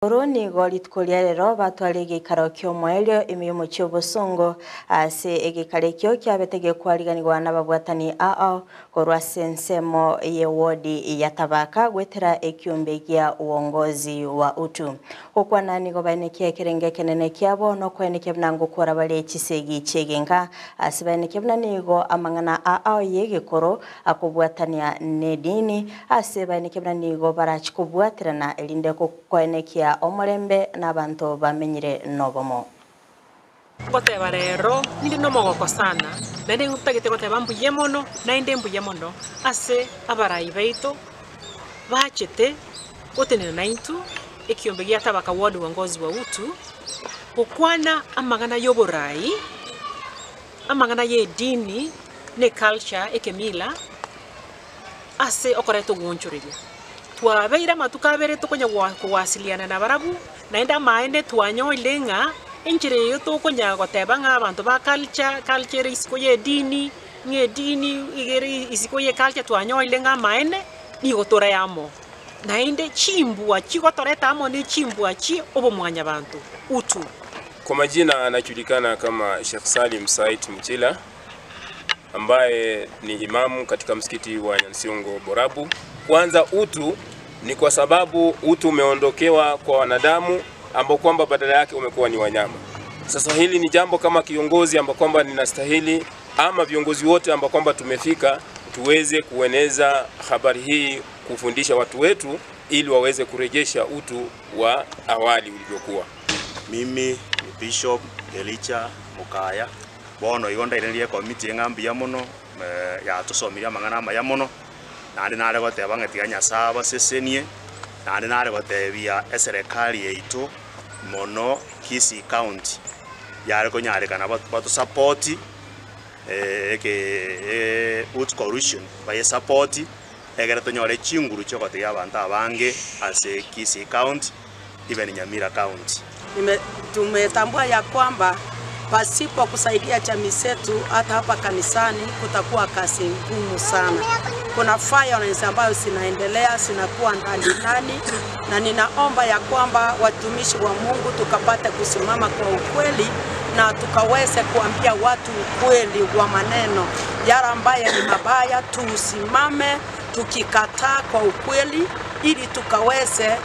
Oro nigo rituko ria rero batware egeikaro ki'omoerio ime y'omochie obosongo ase egeikaro ekio kiabete gekwariganigwa n'ababwatani ao korwa ase ensemo y'ewodi ya Tabaka gwetera ekiombe gia uongozi wa utu. Gokwana nigo baenekia ekerenge ekenene kiabo nokoenekia buna ngokora bare chisegi chiegenka ase baenekia buna nigo amang'ana ao y'egekoro akobwatania n'edini ase baenekia buna nigo barachi kobwaterana erinde koenekia omorembe n'abanto bamenyire nobomo. Ngoteba rero ninde nomogoko sana, naende ntagete goteba mbuya mono, naende mbuya mono ase abarai baito bachete gotenena naintwe ekiombe gia Tabaka Ward Uongozi wa Utu, gokwana amang'ana ya oborai, amang'ana ya edini, na eculture, ekemila, ase okoreta ogoonchoreria. Twabeire amatuko abere tokonya kowasiliana nabarabwo, naende amaene twanyorire ng'a enchera eyio tokonya goteba ng'a abanto ba culture, culture ere isiko ya edini, ng'a edini iga ere isiko ya eculture twanyorire ng'a amaene nigo tore amo. Naende chimbwa chigotoreta amo ne chimbwa chi obomwanyabanto, utu. Kwa majina anajulikana kama Sheikh Salim Said Mchila ambaye ni imamu katika msikiti wa Nyansiongo Borabu. Kwanza utu ni kwa sababu utu umeondokewa kwa wanadamu ambao kwamba badala yake umekuwa ni wanyama. Sasa hili ni jambo kama kiongozi ambao kwamba ninastahili ama viongozi wote ambao kwamba tumefika tuweze kueneza habari hii, kufundisha watu wetu ili waweze kurejesha utu wa awali ulivyokuwa. Mimi ni Bishop Elijah Mukaya bono igo ndainerie committee ng'a mbuya mono yatosomirie amang'ana amaya mono naende nare goteba ng'a tiga Nyasaye abasesenie naende nare gotebia eserekari yaito mono Kisii County yare konyarekana batosupport eke youth coalition bayesupport egere tonyore chinguru chiogotebia abanto abange ase Kisii County even Nyamira County. Tumetambua ya kwamba pasipo kusaidia jamii zetu hata hapa kanisani kutakuwa kazi ngumu sana. Kuna violence ambayo zinaendelea zinakuwa ndani ndani, na ninaomba ya kwamba watumishi wa Mungu tukapate kusimama kwa ukweli na tukaweze kuambia watu ukweli wa maneno yale ambayo ni mabaya, tusimame tukikataa kwa ukweli ili tukaweze.